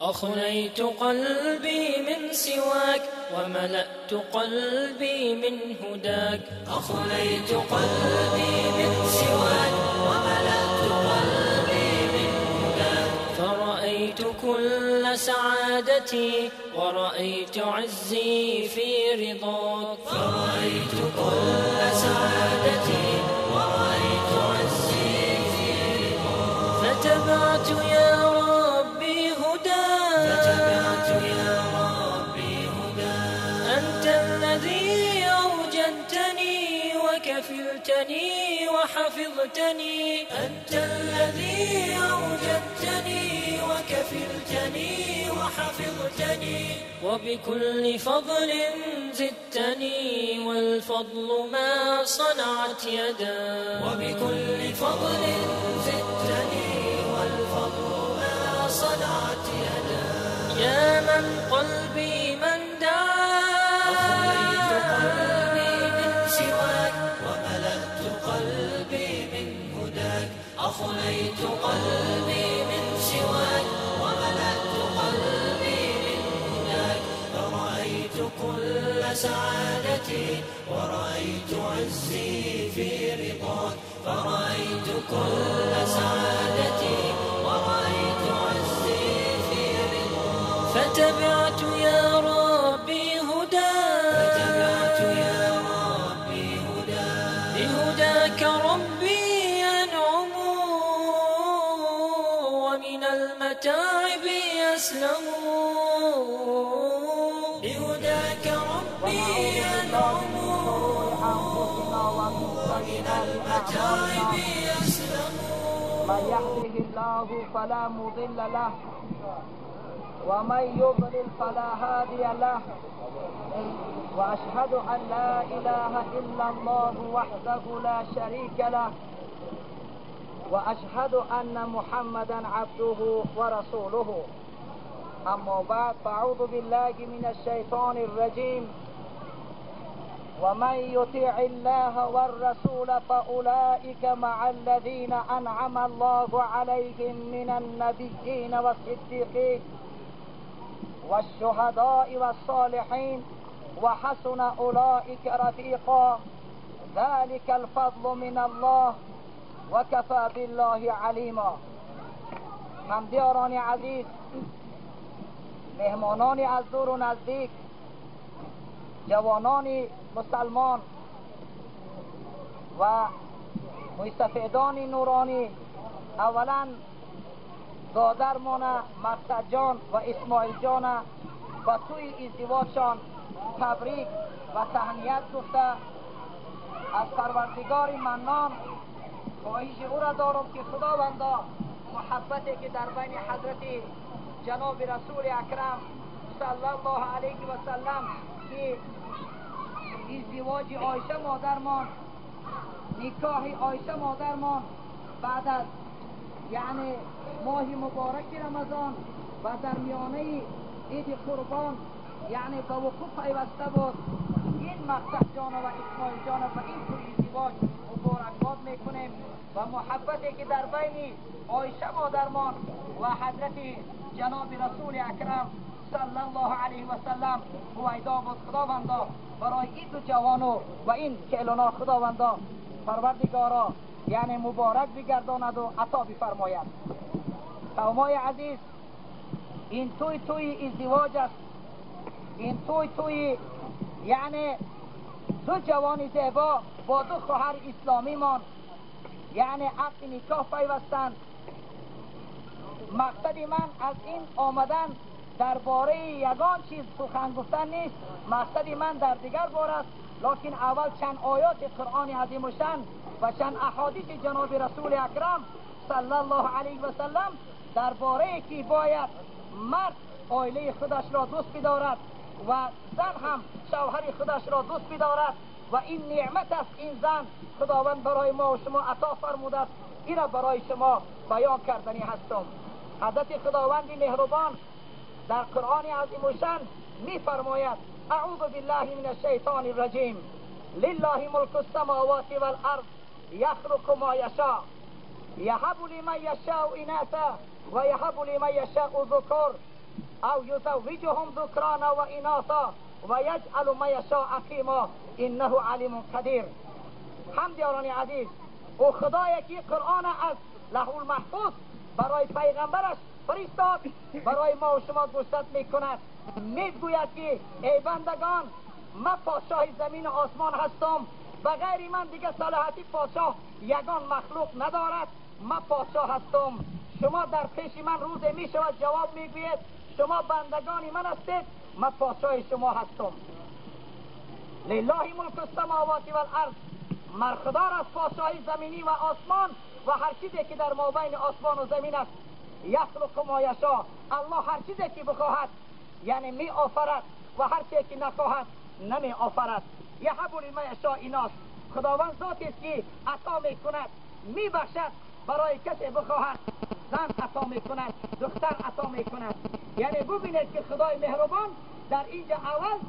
أخليت قلبي من سواك وملأت قلبي من هداك. أخليت قلبي من سواك وملأت قلبي من هداك. فرأيت كل سعادتي ورأيت عزي في رضاك. فرأيت كل سعادتي ورأيت عزي في رضاك. فتبعت يا ربي هداك. فتبعت يا ربي هداك. أنت الذي أوجدتني وكفلتني وحفظتني. أنت الذي أوجدتني وكفلتني وحفظتني. وبكل فضل زدتني والفضل ما صنعت يداك. وبكل فضل زدتني والفضل ما صنعت يداك. يا من قلبي من دعاك. أخليت قلبي من سواك وملأت قلبي من هداك. أخليت قلبي من سواك وملأت قلبي من هداك. فرأيت كل سعادتي ورأيت عزي في رضاك. فرأيت كل سعادتي ورأيت عزي في رضاك. فتبعت يا ربي هداك. فتبعت يا ربي هداك. بهداك ربي أنعم ومن المتاعب أسلم. بهداك ربي أنعم ومن المتاعب أسلم. من يهده الله فلا مضل له ومن يضلل فلا هادي له، وأشهد أن لا إله إلا الله وحده لا شريك له، وأشهد أن محمدا عبده ورسوله. أما بعد، فأعوذ بالله من الشيطان الرجيم. ومن يطع الله والرسول فأولئك مع الذين أنعم الله عليهم من النبيين والصديقين والشهداء والصالحين وحسن أولئك رفيقا. ذلك الفضل من الله وكفى بالله عليما. همدیاران عزیز، مهمانان از دور و نزدیک، جوانان مسلمان و مستفیدان نورانی، اولا دادرمان مقصد جان و اسماعیل جان با توی ازدواجشان تبریک و تهنیت گفته، از پروردگار منان خواهش او را دارم که خداوندا محبتی که در بین حضرت جناب رسول اکرم صلی الله علیه و سلم که ازدواج عایشه مادرمان، نکاح عایشه مادرمان بعد از یعنی ماه مبارک رمضان و در میانه عید قربان یعنی به وقوع پیوسته بود، این مقصد جان و اسماعیل جان و این توی ازدواج مبارکباد میکنیم و محبتی که در بین عایشه مادرمان و حضرت جناب رسول اکرم صلی الله علیه و سلم هویدا بود، خداوندا برای این دو جوانو و این کلونا خداوندا پروردگارا یعنی مبارک بگرداند و عطا بفرماید. قومای عزیز، این توی توی ازدواج است، این توی توی یعنی دو جوان زیبا با دو خواهر اسلامی مان یعنی عقد نکاح پیوستند. مقصد من از این آمدن درباره یگان چیز سخن گفتن نیست، مقصد من در دیگر بار است، لکن اول چند آیات قرآن عظیم الشان و چند احادیث جناب رسول اکرم صلی الله علیه و سلم درباره که باید مرد عائله خودش را دوست بدارد و زن هم شوهر خودش را دوست بدارد و این نعمت است، این زن خداوند برای ما و شما عطا فرموده است، این را برای شما بیان کردنی هستم. حضرت خداوند مهربان در قرآن عظیم الشان می‌فرماید: اعوذ بالله من الشیطان الرجیم، لله ملک السماوات والارض یخلق ما یشاء یهب لمن یشاء اناثا و یهب لمن یشاء الذکور او یزوجهم ذکرانا و اناثا و یجعل من یشاء عقیما انه علیم قدیر. هم دیاران عزیز، او خدایی که قرآن از لوح المحفوظ برای پیغمبرش فرستاد، برای ما و شما گوشزد میکند، میگوید که ای بندگان، من پادشاه زمین و آسمان هستم، بغیر من دیگه صلاحیت پادشاه یگان مخلوق ندارد، من پادشاه هستم. شما در پیش من روز می شود جواب میگوید، شما بندگان من هستید، من پادشاه شما هستم. لله ملک السماوات والارض، مرخدار از پادشاهی زمینی و آسمان و هر چیزی که در مابین آسمان و زمین است. یخلق ما یشاء، الله هر چیزی که بخواهد یعنی می آفرد و هر چیزی که نخواهد نمی آفرد. یهب لمن یشاء اناث، خداوند ذاتی است که عطا میکند، میبخشد برای کسی بخواهد، زن عطا میکند، دختر عطا میکند. یعنی ببینید که خدای مهربان در اینجا اول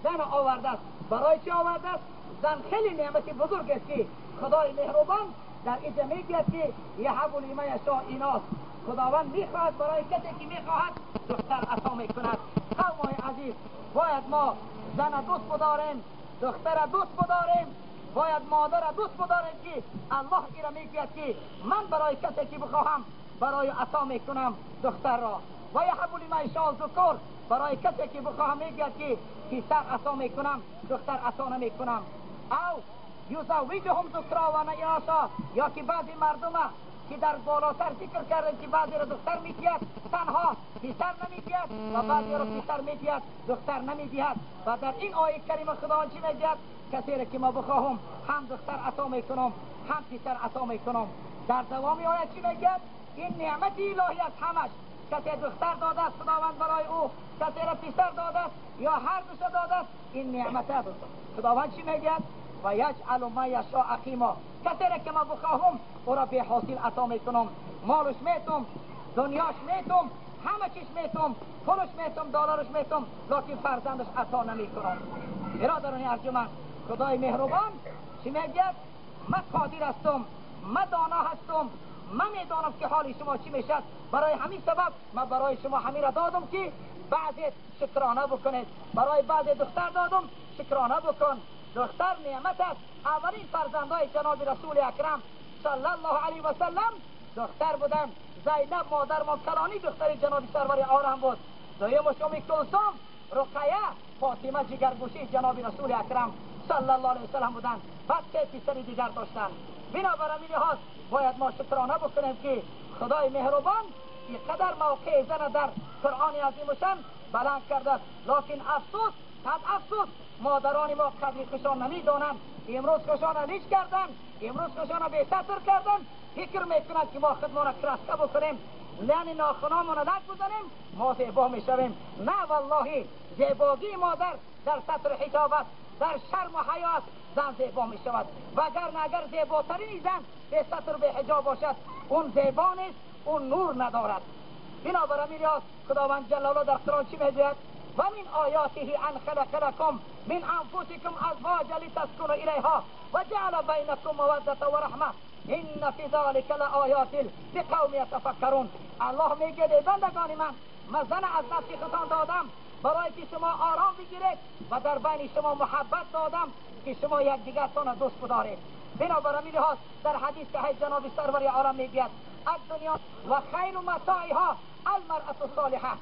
زن آورده است. برای چی آورده است؟ زن خیلی نعمت بزرگ است که خدای مهربان در اینجا میگوید که یهب لمن یشاء اناث، خداوند میخواهد برای کسی که میخواهد دختر عطا میکند. قوم عزیز، باید ما زن دوست بداریم، دختر دوست بداریم، باید مادر دوست بداریم که الله ایرا میگوید که من برای کسی که بخواهم برای عطا میکنم دختر را. و یهب لمن یشاء الذکور، برای کسی که بخواهم میگوید که پسر عطا میکنم، دختر عطا نمیکنم. او یزوجهم ذکرا و اناثا، یا که بعضی مردم که در بالاتر ذکر کردن که بعضی را دختر میدهد تنها پسر نمیدهد و بعضی را پسر میدهد دختر نمیدهد. و در این آیه کریمه خداوند چی میگوید؟ کسی را که ما بخواهم هم دختر عطا میکنم هم پسر عطا میکنم. در دوام آیه چی میگوید؟ این نعمت الهی است همش. کسی دختر داده است خداوند برای او، کسی را پسر داده است یا هر دوش داده است، این نعمت است. خداوند چی میگوید؟ و یجعل من یشاء عقیما، کسی را که ما بخواهم او را به حاصل عطا میکنم، مالش میتم، دنیاش میتم، همه چیش میتم، پولش میتم، دلارش میتم، لکن فرزندش عطا نمیکنم. برادران ارجمند، خدای مهربان چی میگوید؟ من قادر هستم، من دانا هستم، من میدانم که حال شما چی میشد. برای همین سبب من برای شما همین را دادم که بعضی شکرانه بکنید، برای بعضی دختر دادم شکرانه بکن. دختر نعمت است. اولین فرزندای جناب رسول اکرم صلی الله علیه و سلم دختر بودند. زینب مادر ما کلانی دختر جناب سرور عالم بود. دویمش ام کلثوم، رقیه، فاطمه جگرگوشی جناب رسول اکرم صلی الله علیه و سلم بودند. بعد سه پسر دیگر داشتند. بنابراین لحاظ باید ما شکرانه بکنیم که خدای مهربان اینقدر موقع زن در قرآن عظیم بلند کرده است. لکن افسوس، صد افسوس، مادران ما قدر خوشان نمیدانند. امروز خوشان لیچ کردن، امروز خوشان به ستر کردن، فکر میکنند که ما خودمان را کرسکه بکنیم، یعنی ناخنامان را لک بزنیم، ما زیبا میشویم. نه والله، زیباگی مادر در ستر حجاب است، در شرم و حیا است زن زیبا میشود. وگرنه اگر زیباترین زن به ستر به حجاب باشد، اون زیبا نیست، اون نور ندارد. بنابراین خداوند جلاله در قرآن چی میگوید؟ و من آیاته ان خلق لكم من انفسكم ازواجا لتسكنوا اليها وجعل بينكم موده ورحمه ان في ذلك لآیات لقوم یتفکرون. الله میگه ای بندگان من، من زن از نفس خودتان دادم برای که شما آرام بگیرید و در بین شما محبت دادم که شما یکدیگرتان دوست بدارید. بنابراین لحاظ در حدیث که جناب سرور عالم میگوید الدنیا و خیر متاعها المرأة الصالحه.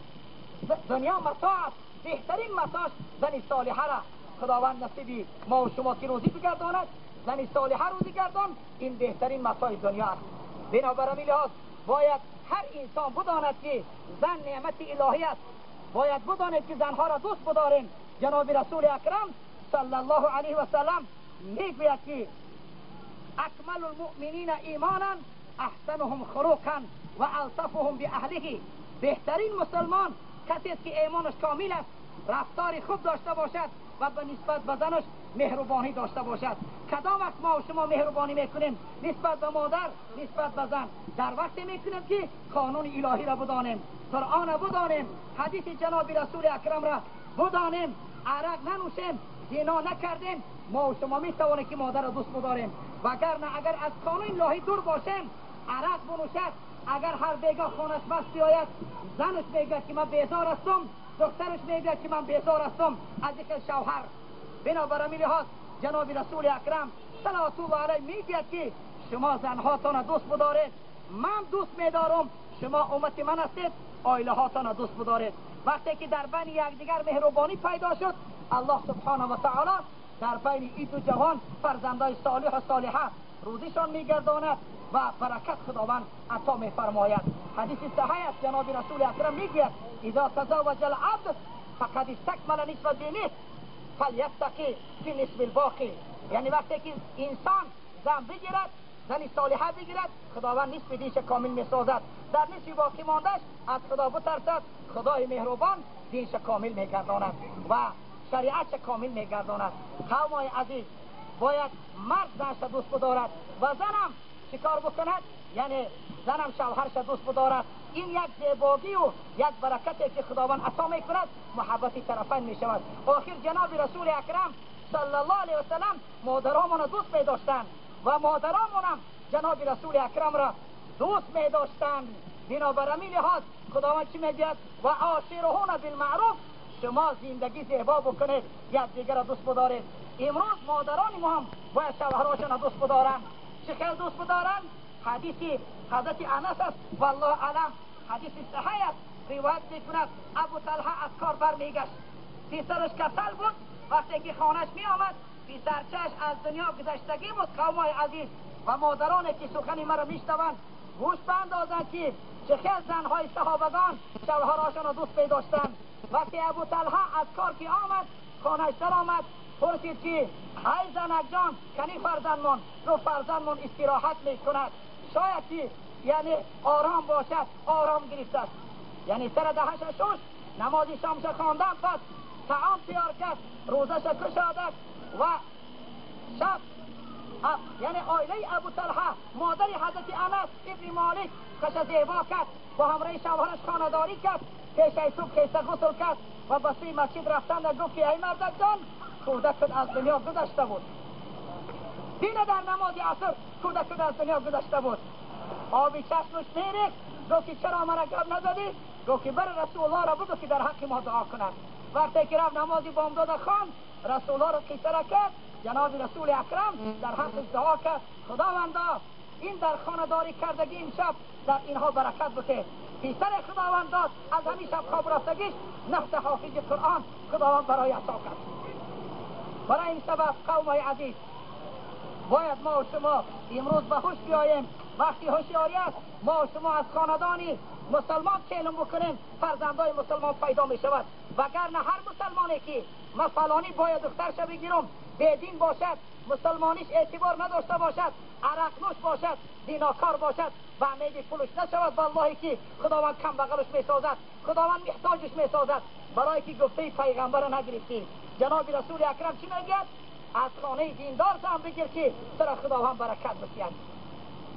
دنیا متاع است، بهترین متاع زن صالحه را خداوند نصیبی ما و شما که روزی بگرداند، زن صالحه روزی گردان، این بهترین متاع دنیا است. بنابراین لحاظ باید هر انسان بداند که زن نعمت الهی است. باید بدانید که زنها را دوست بداریم. جناب رسول اکرم صلی الله علیه و سلم میگوید که اکمل المؤمنین ایمانا احسنهم خلقا و الطفهم باهله. بهترین مسلمان کسی است که ایمانش کامل است، رفتار خوب داشته باشد و به نسبت به زنش مهربانی داشته باشد. کدام وقت ما و شما مهربانی میکنیم نسبت به مادر، نسبت به زن؟ در وقتی میکنیم که قانون الهی را بدانیم، قرآن را بدانیم، حدیث جناب رسول اکرم را بدانیم، عرق ننوشیم، زنا نکردیم. ما و شما میتوانیم که مادر را دوست بداریم. وگرنه اگر از قانون الهی دور باشیم، عرق بنوشد، اگر هر بیگاه خانش مست بیاید، زنش میگه که من بیزار هستم، دخترش میگه که من بیزار هستم از یک شوهر. بنابراین لحاظ جناب رسول اکرم صلوات الله علیه میگه که شما زنهاتان دوست بدارید، من دوست میدارم، شما امت من هستید، عایله هاتان دوست بدارید. وقتی که در بین یکدیگر مهربانی پیدا شد، الله سبحانه و تعالی در بین این دو جوان فرزندای صالح و صالحه روزیشان میگرداند و برکت خداوند عطا میفرماید. حدیث صحیح است، جناب رسول اکرم میگوید اذا تزوج العبد فقد استکمل نصف دینه فلیتقی فی نصف الباقی. یعنی وقتی که انسان زن بگیرد، زن صالحه بگیرد، خداوند نصف دینش کامل میسازد، در نصف باقی ماندهش از خدا بترسد، خدای مهربان دینش کامل میگرداند و شریعتش کامل میگرداند. قومای عزیز، باید مرد زنش دوست بدارد و زنم چیکار بکند؟ یعنی زنم شوهرش دوست بدارد. این یک زیبایی و یک برکتی که خداوند عطا میکند، محبت طرفین میشود. آخر جناب رسول اکرم صلی الله علیه و سلم مادرامون دوست میداشتند و مادرامون هم جناب رسول اکرم را دوست میداشتند. بنابراین لحاظ خداوند چی میگوید؟ و عاشرهن بالمعروف، شما زندگی زیبا بکنید، یکدیگر را دوست بدارید. امروز مادران ما هم باید شوهراشان را دوست بدارند. چه خیلی دوست بدارند؟ حدیث حضرت انس است، والله اعلم، حدیث صحیح است، روایت میکند ابو طلحه از کار برمیگشت، پسرش کسل بود، وقتی که خانهش میآمد پسرچش از دنیا گذشتگی بود. قومای عزیز و مادرانی که سخن مرا میشنوند گوش بندازند که چه خیلی زنهای صحابگان شوهراشان را دوست میداشتند. وقتی ابو طلحه از کار که آمد، خانهش در آمد، پرسید که ای زنک جان، کنی فرزندمان؟ گفت فرزندمان استراحت میکند، شاید که یعنی آرام باشد، آرام گرفته است. یعنی سر دهش شش، نماز شامش خواندن، پس طعام تیار کرد، روزش کشاده و شب یعنی عائله ابو طلحه مادر حضرت انس ابن مالک کش زیبا کرد، با همراه شوهرش خانه‌داری کرد، پیش از صبح خیسته غسل کرد و به سوی مسجد رفتن. گفت که ای مردک جان، کودکت از دنیا گذشته بود. دین در نماز عصر کودکت از دنیا گذشته بود. آبی چشمش میریخت، گفت که چرا مرا گپ نزدی؟ گفت که بر رسول الله را بگو که در حق ما دعا کند. وقتی که رفت نماز بامداد خواند، رسول الله را قصه را کرد، جناب رسول اکرم در حقش دعا کرد، خداوندا این در خانه‌داری کردگی امشب در اینها برکت بده. پسر خداوند داد، از همین شب خواب رفتگیش 9 حافظ قرآن خداوند برای عطا کرد. برای این سبب قومای عزیز باید ما و شما امروز به هوش بیاییم. وقتی هوشیاری است ما و شما از خاندانی مسلمان کلم بکنیم، فرزندای مسلمان پیدا می شود. وگرنه هر مسلمانی که من فلانی باید دخترش بگیرم، بیدین باشد، مسلمانیش اعتبار نداشته باشد، عرق نوش باشد، دیناکار باشد و امید پولش نشود، والله که خداوند کم بغلش می سازد، خداوند محتاجش می سازد. برای که گفته پیغمبر نگرفتی. جناب رسول اکرم چی میگه؟ از خانه دیندار زن بگیر که سر خداوند برکت بسید.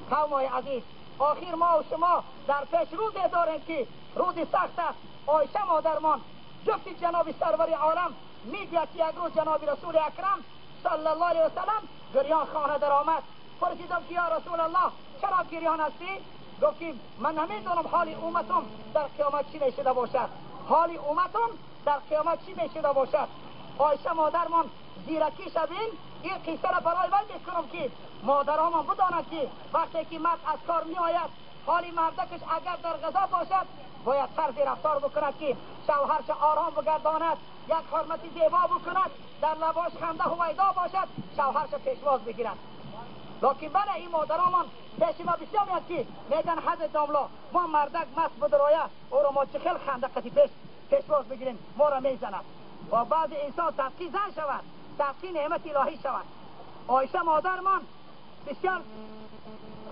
قومای عزیز، آخر ما و شما در پیش روزی داریم که روز سخت است. عایشه مادرمان جفت جناب سرور عالم میگوید که یک روز جناب رسول اکرم صلی الله علیه وسلم گریان خانه در آمد. پرسیدم که یا رسول الله چرا گریان هستی؟ گفت که من نمیدونم حال امتم در قیامت چی میشده باشد، حال امتم در قیامت چی میشده باشد. عایشه مادرمان زیرکی شبین این قصه را برای وی میکنم که مادرهامان بدانند که وقتی که مرد از کار میآید، حال مردکش اگر در غذا باشد باید طرز رفتار بکند که شوهرش آرام بگرداند، یک حرمت زیبا بکند، در لباش خنده هویدا باشد، شوهرش پیشواز بگیرد. لکن بله این مادرهامان پیش ما بسیار میاد که میگن حضرت داملا ما مردک مست بدرایه او را ما چه خیلی خنده قطی پیشواز بگیریم، ما را میزند. و بعض انسان تبقی زن شود، تبقی نعمت الهی شود. عایشه مادرمان بسیار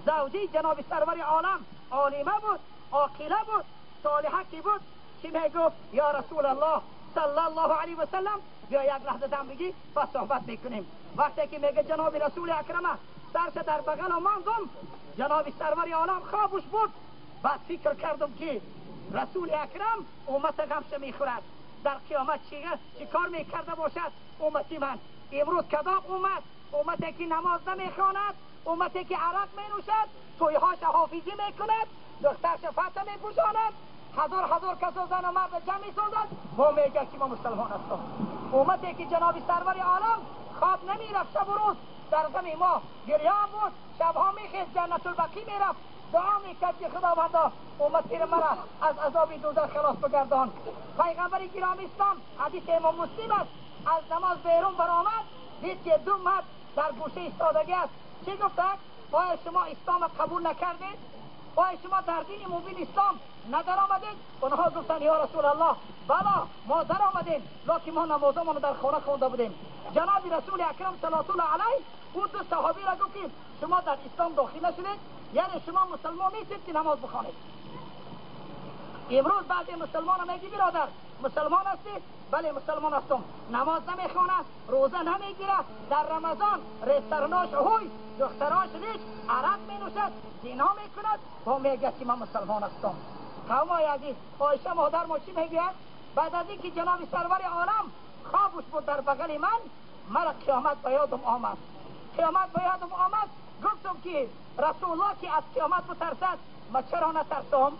زوجی جناب سرور عالم عالمه بود، عاقله بود، صالحه کی بود، چی میگفت؟ یا رسول الله صلی الله علیه و سلم بیا یک لحظه دم بگی و صحبت میکنیم. وقتی که میگه جناب رسول اکرمه سرش در بغل ماندم، جناب سرور عالم خوابش بود. بعد فکر کردم که رسول اکرم امت غمش میخورد، در قیامت چی کار میکرده باشد امتی من؟ امروز کدام امت؟ امتی که نماز نمیخواند، امتی که عرق مینوشد، تویهاش حافظی میکند، دخترش فتح میپوشاند، هزار هزار کس و زن و مرد جمع میسازد و میگه که ما مسلمان هستم. امتی که جناب سرور عالم خواب نمیرفت شب و روز در غم ما گریان بود، شبها میخیز جنت البقی میرفت، دعا میکرد که خداوندا امتی مرا از عذاب دوزخ خلاص بگردان. پیغمبر گرامی اسلام، حدیث امام مسلم است، از نماز بیرون برآمد، دید که دو مرد در گوشه ایستادگی است. چی گفتند؟ آیا شما اسلام قبول نکردید؟ آیا شما در دین مبین اسلام ندر آمدید؟ اونها گفتند یا رسول الله بلا ما در آمدیم، لکن ما نمازمان در خانه خوانده بودیم. جناب رسول اکرم صلی الله علیه او دو صحابی را گفت که شما در اسلام داخل نشدید، یعنی شما مسلمان نیستید که نماز بخوانید. امروز بعضی مسلمان میگی برادر مسلمان هستی؟ بله مسلمان هستم. نماز نمیخوانه، روزه نمیگیره، در رمضان رسترناش هوی، دختراش ریش، عرق مینوشد، زنا میکند و میگه که من مسلمان هستم. قومای عزیز، عایشه مادر ما چی میگوید؟ بعد از اینکه جناب سرور عالم خوابش بود در بغل من، مرا قیامت به یادم آمد. قیامت به یادم آمد، گفتم که رسول الله که از قیامت بترسد، ما چرا نترسم؟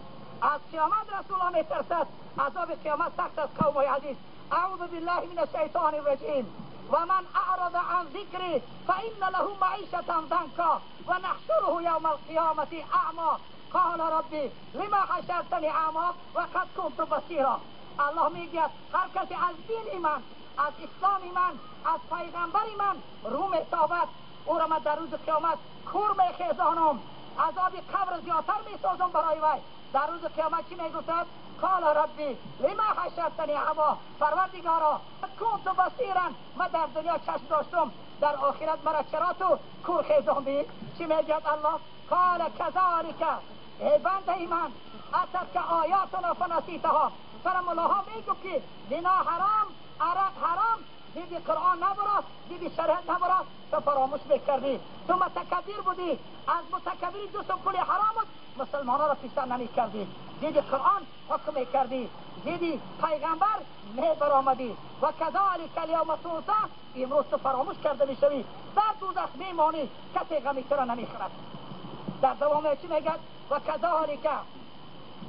از قیامت رسول الله میترسد، عذاب قیامت سخت است. قومای عزیز، اعوذ بالله من الشیطان الرجیم و من اعرض عن ذکری فإن له معیشة ضنکا و نحشره یوم القیامة اعمی قال ربی لما حشرتنی اعمی و قد کنت بصیرا. الله میگه هر کسی از دین من، از اسلام من، از پیغمبر من رو میتابد، او را من در روز قیامت کور میخیزانم، عذاب قبر زیادتر میسازم برای وی. در روز قیامت چی میگفتد؟ قال ربی لما حشرتنی اعمی، پروردگارا کنت بصیرا، من در دنیا چشم داشتم، در آخرت مرا چرا تو کور خیزاندی؟ چی میگوید الله؟ قال کذالک، ای بنده من، اتتک آیاتنا فنسیتها. سر ملاها میگو که زنا حرام، عرق حرام، دیدی قرآن نبرا، دیدی شریعت نبرا، تو فراموش میکردی، تو متکبر بودی، از متکبری دوستم پول حرام بود، مسلمان ها را پیشتر نمیکردی، دیدی قرآن حکم میکردی، دیدی پیغمبر میبرآمدی. و کذالک الیوم تنسی، امروز تو فراموش کرده میشوی، در دوزخ میمانی، کسی غمی تو را نمیخورد. در دوام چی میگد؟ و کذالک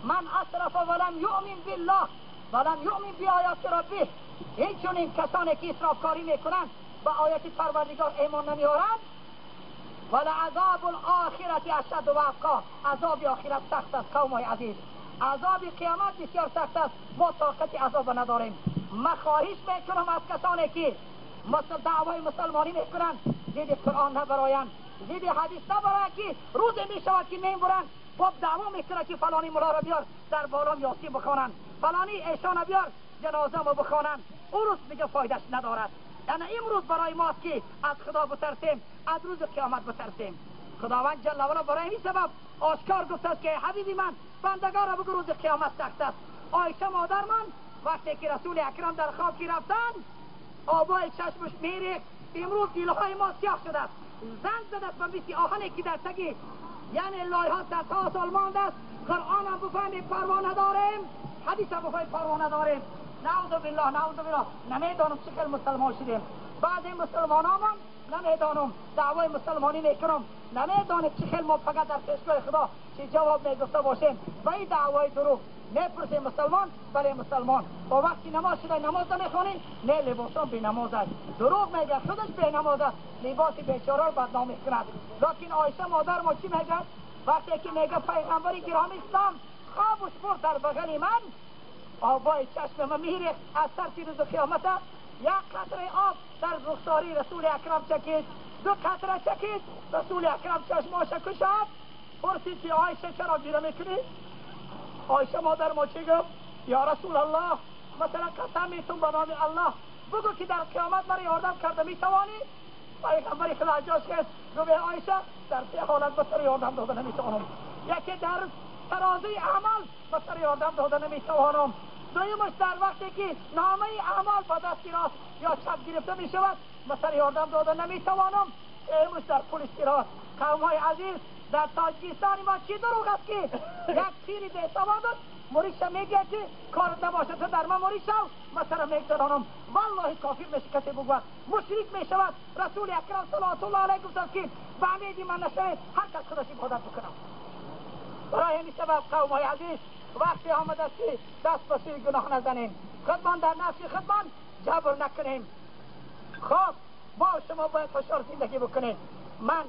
من اسرف ولم یؤمن بالله ولم یؤمن بآیات ربه. این چنین کسانی که اسرافکاری میکنند به آیات پروردگار ایمان نمیارند، ولعذاب الاخرة اشد و ابقی، عذاب آخرت سخت است. قومای عزیز، عذاب قیامت بسیار سخت است، ما طاقت عذاب نداریم. من خواهش میکنم از کسانی که دعوای مسلمانی میکنند زید قرآن نبرایند، زید حدیث نبرایند، که روز میشود که میبرند باب دعوا میکنه که فلانی ملا را بیار در بالام یاسین بخوانند، فلانی ایشان بیار جنازه ما بخوانند. او روز دیگه فایدهش ندارد. یعنی امروز برای ماست که از خدا بترسیم، از روز قیامت بترسیم. خداوند جل وعلا برای این سبب آشکار گفته است که حبیبی من، بندگان را بگو روز قیامت سخت است. عایشه مادر من وقتی که رسول اکرم در خواب که رفتن، آبای چشمش میریخت. امروز دلهای ما سیاه شده است، زنگ زده است به مثل آهنی که در تگی، یعنی لایها صدها سال مانده است. قرآن هم بفهمیم پروا نداریم، حدیث هم بفهمیم پروا نداریم. نعوذ بالله، نعوذ بالله. نمیدانم چه خیلی مسلمان شدیم. بعضی مسلمان ها نمیدانم دعوای مسلمانی میکنم، نمیدانم چه خیلی ما فقط در پیشگاه خدا چه جواب میگفته باشیم. و این دعوای دروغ میپرسیم مسلمان، بله مسلمان. با وقتی نماز شده نماز نمیخوانی، نه لباسان بی نماز است، دروغ میگه، خودش بی نماز است، لباس بیچاره رو بدنام میکند. لکن عایشه مادر ما چی میگه؟ وقتی که میگه پیغمبر گرامی اسلام خوابش برد در بغل من، آبای چشم من میریخت از ترس روز قیامت. یک قطره آب در رخساری رسول اکرم چکید، دو قطره چکید، رسول اکرم چشماش کشاد. پرسید که عایشه چرا گریه میکنی؟ عایشه مادر ما چی گفت؟ یا رسول الله، مثلا قسم میتون به نام الله بگو که در قیامت مرا یاردم کرده میتوانی؟ پیغمبر خدا جاش خست گفت عایشه در سه حالت به سر یاردم داده نمیتوانم. یکی در ترازوی اعمال به سر یاردم داده نمیتوانم. دویمش در وقتی که نامه اعمال به دست راست یا چپ گرفته میشود به سر یاردم داده نمیتوانم. سیمش در پل صراط. قومهای عزیز، در تاجیکستان ما چی دروغ است که یک پیر بیسواد است، مریدش میگه که کارت نباشه تو در من مرید شو، من سر میگذرانم. والله کافر میشه کسی بگوید، مشرک میشود. رسول اکرم صلوات الله علیه گفت که به امید من نشوید، هر کس خودش عبادت بکنم. برای همین سبب قوم های عزیز وقتی آمده است که دست به سوی گناه نزنیم، خودمان در نفس خودمان جبر نکنیم. خب ما شما باید هوشیار زندگی بکنیم. من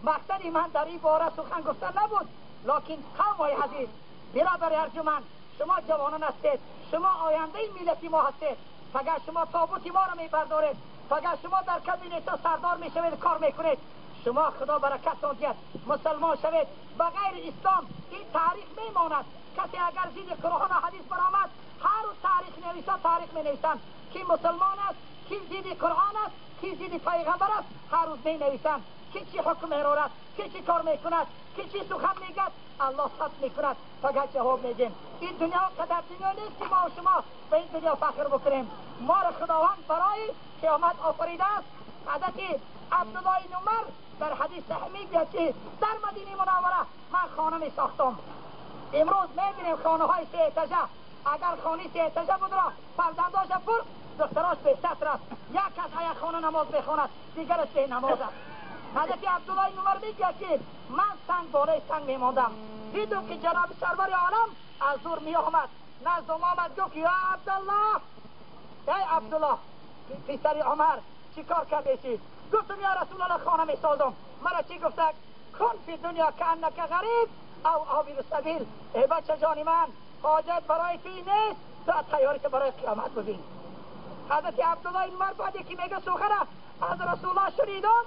مقصد من در این باره سخن گفتن نبود، لکن قوم های عزیز، برادر ارجمند، شما جوانان هستید، شما آینده ملت ما هستید. فقط شما تابوت ما را میبردارید، فقط شما در کابینت سردار میشوید، کار میکنید. شما خدا برکت دهد، مسلمان شوید. بغیر اسلام این تاریخ میماند. کسی اگر زیر قرآن و حدیث برآمد، هر روز تاریخ نویسان تاریخ می نویسند کی مسلمان است، کی زید قرآن است، کی زید پیغمبر است. هر روز می نویسند کی چی حکم میرارد، کی چی کار میکند، کی چی سخن میگد. الله ثبت میکند، فقط جواب میدیم. این دنیا قدر دنیا نیست که ما و شما به این دنیا فخر بکنیم. ما را خداوند برای قیامت آفریده است. حضرت عبدالله بن عمر در حدیث صحیح میگوید که در مدینه منوره من خانه می ساختم. امروز میبینیم خانه های سه اتاژه، اگر خانه سه اتاژه بود را فرزنداش برد، دختراش به ستر است. یک از یک خانه نماز میخواند، دیگرش به نماز است. حضرت عبدالله بن عمر میگوید که من سنگ بالای سنگ میماندم، دیدم که جناب سرور عالم از دور می آمد، نزد ما آمد، گفت یا عبدالله، ای عبدالله پسر عمر، چی کار کردی؟ گفتم یا رسول الله خانه می سازم. مرا چی گفته؟ کن فی دنیا کانک غریب او عابر السبیل. ای بچه جان من، حاجت برای توی نیست، تو تیاری که برای قیامت ببین. حضرت عبدالله بن عمر بعد که میگه سخنه از رسول الله شنیدم،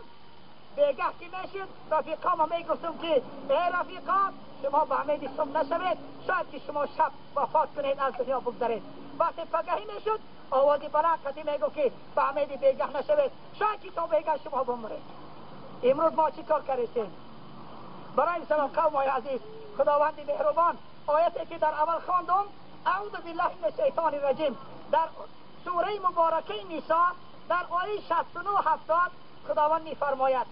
بیگه که میشید رفیقا میگفتم که ای رفیقا، شما به امید صبح نشوید، شاید که شما شب وفات کنید، از دنیا بگذرید. وقتی پگهی میشد آواز بلند قطعی میگفت که به امید بیگه نشوید، شاید که تا بیگه شما بمرید. امروز ما چی کار کردیم؟ برای این سبب قوم های عزیز، خداوند مهربان آیتی که در اول خواندم، اعوذ بالله من الشیطان الرجیم، در سوره مبارکه نساء در آیه 69 70 خداوند میفرماید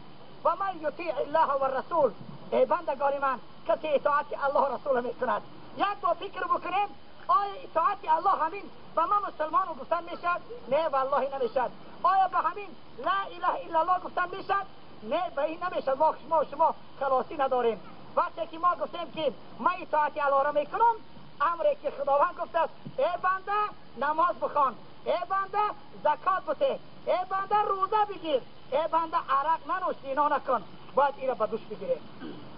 و من یطیع الله و الرسول. ای بندگان من، کسی اطاعت الله و رسول میکند. یک با فکر بکنیم، آیا اطاعت الله همین به من مسلمان گفتن میشد؟ نه والله نمیشد. آیا به همین لا اله الا الله گفتن میشد؟ نه، به این نمیشد. ما شما خلاصی نداریم. وقتی که ما گفتیم که من اطاعت الله را میکنم، امری که خداوند گفته است، ای بنده نماز بخوان، ای بنده زکات بده، ای بنده روزه بگیر، ای بنده عرق ننوش، زنا نکن، باید این را به دوش بگیریم.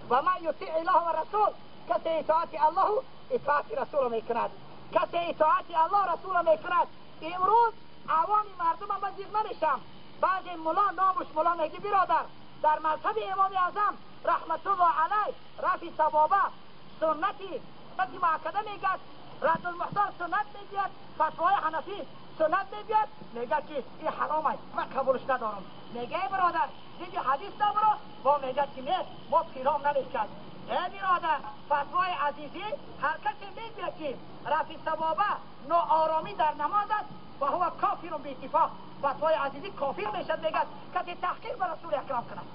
و من یطیع الله و رسول، کسی اطاعت الله و اطاعت رسول میکند، کسی اطاعت الله رسول میکند. امروز عوام مردم هم زیغ نمیشم. بعضی ملا نامش ملا میگه برادر، در مذهب امام اعظم رحمت الله علیه رفع سبابه سنتی مؤکده میگه، رد المحتار سنت میگه، فتوای حنفی سنت میگه، میگه که این حرام است، من قبولش ندارم. میگه ای برادر دیگه حدیث نبرو، با میگه که نه ما پیرام نمیکرد. ای برادر فتوای عزیزی هر کسی میگه که رفع سبابه ناآرامی در نماز است و هو کافر به اتفاق، فتوای عزیزی کافر میشد. میگه کسی تحقیر به رسول اکرم کند.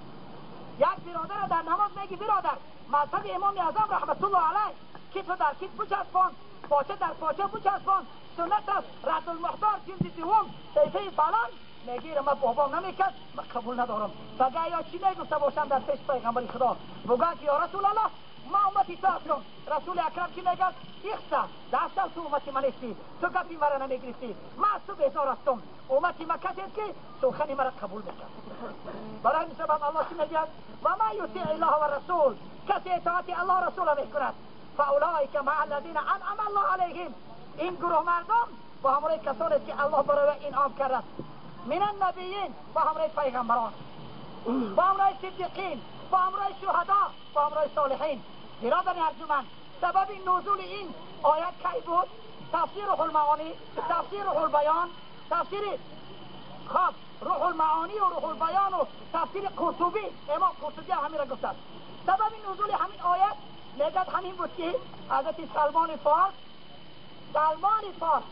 یک برادر در نماز میگه برادر مذهب امام اعظم رحمت الله علیه کتف در کتف بچسبان، پاچه در پاچه بچسبان، سنت است، رد المحتار جلد دوم صحیفه فلان. میگه من بابام نمیکرد، من قبول ندارم. فقط یا چی نگفته باشم در پیش پیغمبر خدا، بگن که یا رسول الله ما امتی تو هستم. رسول اکرم چی میگه؟ اخسا دستم تو امتی من نیستی، تو گپی مرا نمیگرفتی، من از تو بیزار هستم. امتی من کسی است که سخن مرا قبول میکرد. برای این سبب الله چی میگه؟ و من یطیع الله و رسول، کسی اطاعت الله رسول میکند، فاولئک مع الذین انعم الله علیهم، این گروه مردم با همراه کسانی است که الله برای انعام کرده است، من النبیین با همراه پیغمبران، با همراه صدیقین، با همراه شهدا، با همراه صالحین. برادر ارجمند، سبب نزول این آیت کی بود؟ تفسیر روح المعانی، تفسیر روح البیان، تفسیر خب روح المعانی و روح البیان و تفسیر قرطبی، امام قرطبی همین را گفت. سبب نزول همین آیت میگد همین بود که حضرت سلمان فارس، سلمان فارس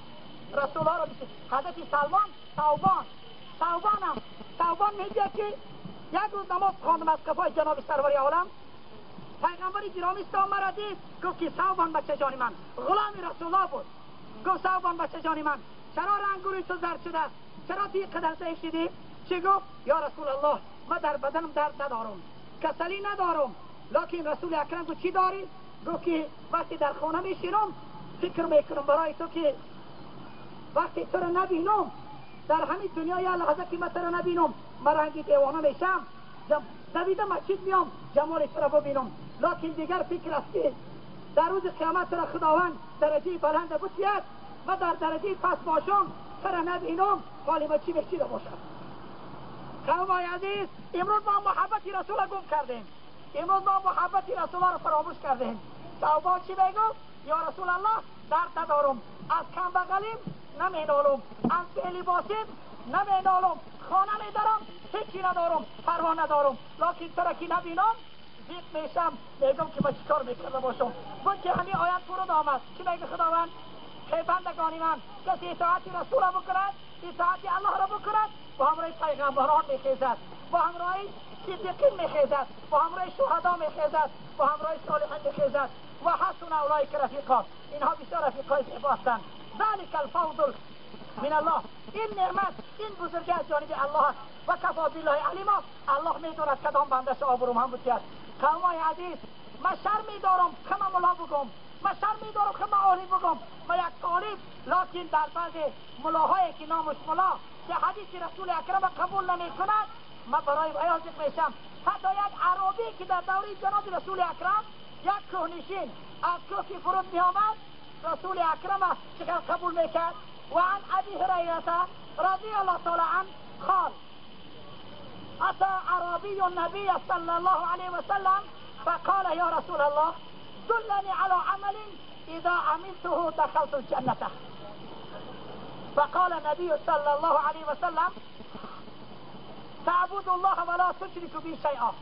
رسول الله را بسید. حضرت سلمان ثوبان، ثوبان هم ثوبان میگه که یک روز نماز خواندم از قفای جناب سرور عالم، پیغمبر گرامی اسلام مرا دید، گفت که ثوبان بچه جان من، غلام رسول الله بود، گفت ثوبان بچه جان من، چرا رنگ روی تو زرد شده است؟ چرا تو اینقدر ضعیف شدی؟ چی گفت؟ یا رسول الله من در بدنم درد ندارم، کسلی ندارم، لکن رسول اکرم گفت چی داری؟ گفت که وقتی در خانه میشینم فکر میکنم برای تو که وقتی تو رو نبینم در همین دنیا یا لحظه که من تو رو نبینم من رنگی دیوانه میشم، دویده مسجد میام جمال تو رو ببینم. لکن دیگر فکر است که در روز قیامت را خداوند درجه بلند بتید و در درجه پس باشم تو رو نبینم، حال ما چی بشیده باشد. قومای عزیز، امروز ما محبت رسول را گم کردیم، امروز ما محبت رسول را فراموش کردیم. توبه چی بگو؟ یا رسول الله درد ندارم، از کم بغلیم نمینالم، از بی لباسیم نمینالم، خانه میدارم هیچی ندارم، پروا ندارم، لکن تو را که نبینم زیق میشم، میگم که من چیکار میکرده باشم. بود که همین آیت فرود آمد. چی میگه خداوند؟ ای بندگان من، کسی اطاعت رسول را بکند، اطاعت الله را بکند، با همراه پیغمبران میخیزد، با همراه صدیقین میخیزد، با همراه شهدا میخیزد، با همراه صالحین میخیزد. و حسن اولئک رفیقا، اینها بسیار رفیقای زیبا هستند. ذلک الفضل من الله، این نعمت، این بزرگی از جانب الله است. و کفا بالله علیما، الله میدوند کدام بندش آبرومند بود است. قومای عزیز، من شرم میدارم که من ملا بگم، من شرم میدارم که من عالم بگم، من یک طالب، لکن در بعض ملاهایی که نامش ملا که حدیث رسول اکرم قبول نمیکند، من برای وی میشم. حتی یک عربی که در دوره جناب رسول اکرم یک کوهنشین از کوه که فرود میآمد، رسول اکرم چقدر قبول میکرد. و عن ابی هریره رضی الله تعالی عنه قال اتى عربي النبي صلى الله عليه وسلم فقال يا رسول الله دلني على عمل اذا عملته دخلت الجنة. فقال النبي صلى الله عليه وسلم تعبد الله ولا تشرك به شيئا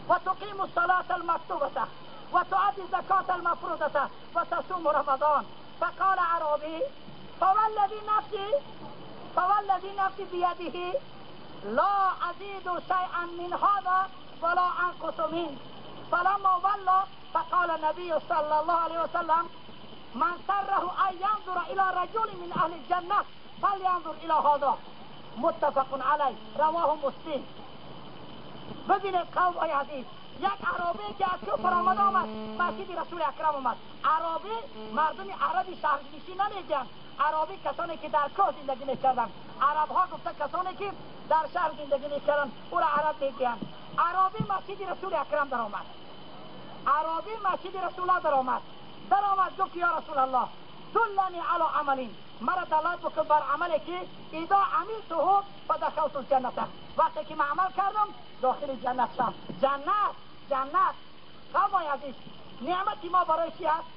وتقيم الصلاة المكتوبة وتؤدي الزكاة المفروضة وتصوم رمضان. فقال عربي فوالذي نفسي بيده لا أزيد شيئا من هذا ولا أنقص منه. فلما ولى فقال النبي صلى الله عليه وسلم من سره أن ينظر إلى رجل من أهل الجنة فلينظر إلى هذا. متفق عليه، رواه مسلم. ببینید قوم های عزیز، یک عربی که از کوه فرامد آمد مسجد رسول اکرم آمد. عربی مردم عربی شهرنشین نمیگن، عربی کسانی که در کوه زندگی میکردن. عرب ها گفته کسانی که در شهر زندگی میکردن او را عرب میگن. عربی مسجد رسول اکرم در آمد، عربی مسجد رسول الله در آمد، در آمد گفت یا رسول الله دلنی علی عمل، مرا دلالت بکن بر عملی که اذا عملته فدخلت الجنة، وقتی که من عمل کردم داخل جنت شدم. جنت، جنت. قومای عزیز، نعمت ما برای چی است؟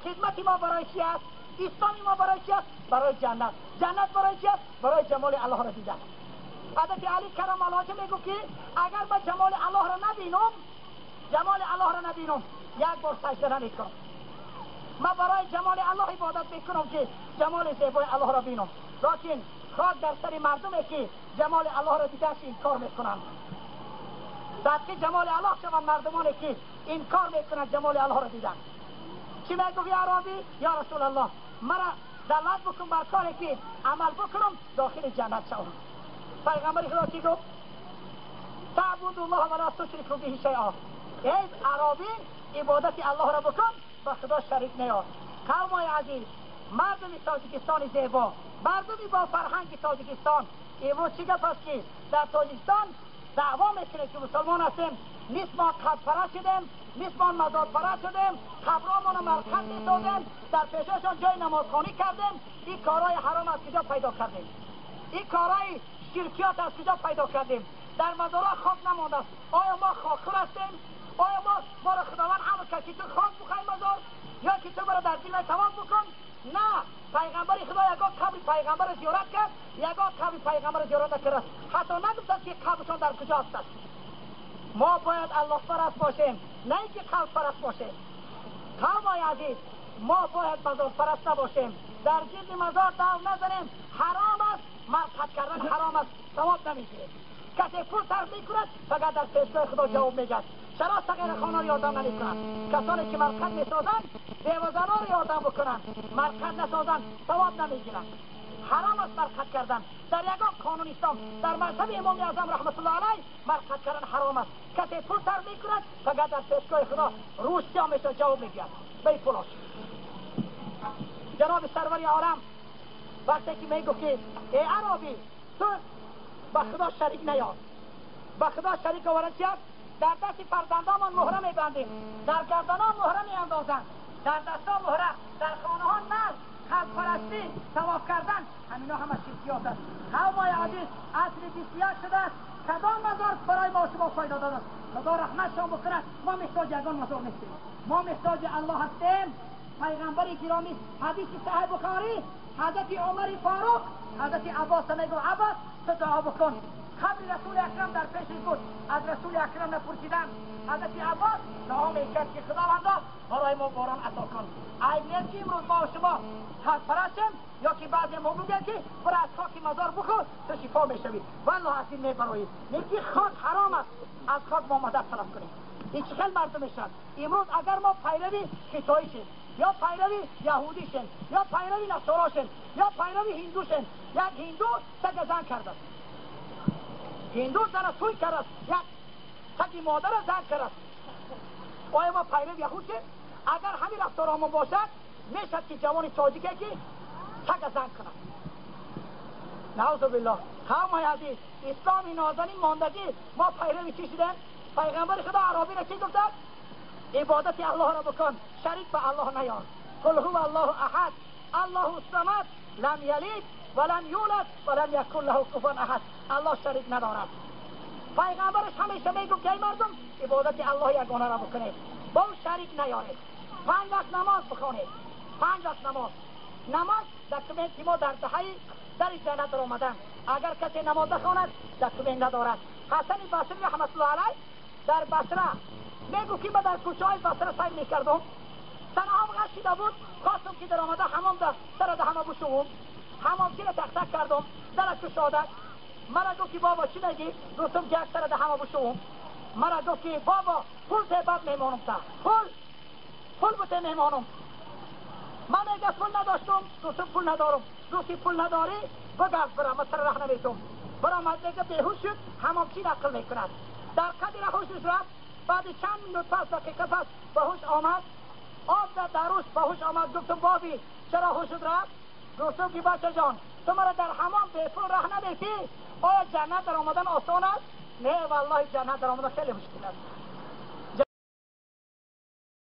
خدمت ما برای چی است؟ اسلام ما برای چی است؟ برای جنت. جنت برای چی است؟ برای جمال الله را دیدن. حضرت علی کرم الله وجهه میگو که اگر من جمال الله را نبینم، جمال الله را نبینم، یک بار سجده نمیکنم. من برای جمال الله عبادت میکنم که جمال زیبای الله را بینم. لکن خاک در سر مردمه که جمال الله را دیدش انکار میکنند. صدقه جمال الله شوند مردمانی که انکار میکنند جمال الله را دیدن. چی میگوی عربی؟ یا رسول الله مرا دلالت بکن بر کاری که عمل بکنم داخل جنت شوم. پیغمبر خدا چی گفت؟ تعبد الله ولا تشرک به شیئا. ای عربی عبادت الله را بکن، با خدا شریک نیار. قومای عزیز، مردم تاجیکستان زیبا، مردمی با فرهنگ تاجیکستان، امروز چی گپ است که در تاجیکستان دعوا میکنه که مسلمان هستیم، نیست ما قبر پرست شدیم، نیست ما مزار پرست شدیم، قبرامون رو مرقد میسازیم، در پیشاشان جای نمازخوانی کردیم. این کارهای حرام از کجا پیدا کردیم؟ این کارهای شرکیات از کجا پیدا کردیم؟ در مزارها خاک نمانده است. آیا ما خاکخور هستیم؟ آیا ما را خداوند امر کرد که تو خاک بخوای مزار یا که تو مرا در دل تمام بکن؟ نه، پیغمبر خدا یگان قبر پیغمبر زیارت کرد، یگان قبر پیغمبر زیارت نکرد. حتی نگفت که قبرشان در کجا است. ما باید الله پرست باشیم، نه اینکه قبر پرست باشیم. قومای عزیز، ما باید مزار پرست نباشیم. در جلد مزار دو نزنیم، حرام است. مرقد کردن حرام است، ثواب نمیگیریم. کسی پول صرف میکند فقط در پیشگاه خدا جواب میگرد. چرا صغیر خانه را یادم نمیکنند؟ کسانی که مرقد میسازند بیوزنها را یادم بکنند، مرقد نسازند ثواب نمیگیرند. حرام است مرقد کردن. در یگان قانون اسلام در مذهب امام اعظم رحمت الله علیه مرقد کردن حرام است. کسی پول تر میکند فقط در پیشگاه خدا روز سیاه میشه جواب میگیرد به پولاش. جناب سرور عالم وقتی که میگو که ای عربی تو به خدا شریک نیار، به خدا شریک آوردن چی است؟ در دست فرزندامان مهره میبندیم، در گردنان مهره میاندازند، در دستا مهره، در خانه ها نزد، خلق پرستی، طواف کردن، همینا همه شرکیات است. قومای عزیز عصر 21 شده است. کدام مزار برای ما شما فایده داده است؟ خدا رحمت شما بکند. ما محتاج یگان مزار نیستیم، ما محتاج الله هستیم. پیغمبر گرامی حدیث صحیح بخاری حضرت عمر فاروق حضرت عباس میگو عباس تو دعا بکن. قبر رسول اکرم در پیش بود، از رسول اکرم نپرسیدن. حضرت عباس دعا میکرد که خداوندا برای ما باران عطا کن. عیب نیست که امروز ما و شما خاک پرستیم یا که بعضی ما بگن که برو از خاک مزار بخور تو شفا میشوی. والله از این نبرایی نیکی خاک حرام است، از خاک ما مدد طلب کنیم. این چه خیلی مردم میشن امروز. اگر ما پیروی خطایی شیم یا پیروی یهودی شیم یا پیروی نصارا شیم یا پیروی هندو شیم، یک هندو سگ زن کرده، هندو زن توی کرد، یک سگ مادر زن کرد. آیا ما پیرو یهود شیم؟ اگر همین رفتارامون باشد میشد که جوان تاجیکه که سگ زن کند. نعوذ بالله. قوم های عزیز اسلام نازنین ماندگی ما پیروی چی شدن؟ پیغمبر خدا عربی را چی گفتن؟ عبادت الله را بکن، شریک به الله نیار. قل هو الله احد الله الصمد لم یلد ولم یولد ولم یکن له کفوا احد. الله شریک ندارد. پیغمبرش همیشه میگفت که ای مردم عبادت الله یگانه را بکنید، با او شریک نیارید، 5 وقت نماز بخوانید. 5 وقت نماز، نماز document ما در دهه در جنت در آمدن. اگر کسی نماز نخواند document ندارد. حسن بصری رحمت الله علیه در بصره میگو که من در کوچه های بصره سیر میکردم، سرم غش شده بود، خواستم که در آمده حمام در سر دهنم بشوم، حمامچی را تق تق کردم، در کشاده مرا گفت که بابا چی میگی؟ گفتم که یک سر دهنم بشوم. مرا گفت که بابا پول ته بعد میمانم، تا پول بته میمانم. من میگه پول نداشتم، گفتم پول ندارم. گفت پول نداری بگرد برم، من سر راه نمیتم. برآمد میگه بیهوش شد، حمامچی نقل میکند. در قدر هوشش رفت، بعد چند minute پس دقیقه پس به هوش آمد، آب در دروش به هوش آمد. گفتم بابی چرا هوشت رفت؟ گفتم که بچه جان تو مرا در حمام به پول راه نمیتی، آیا جنت در آمدن آسان است؟ نه والله جنت در آمدن خیلی مشکل است.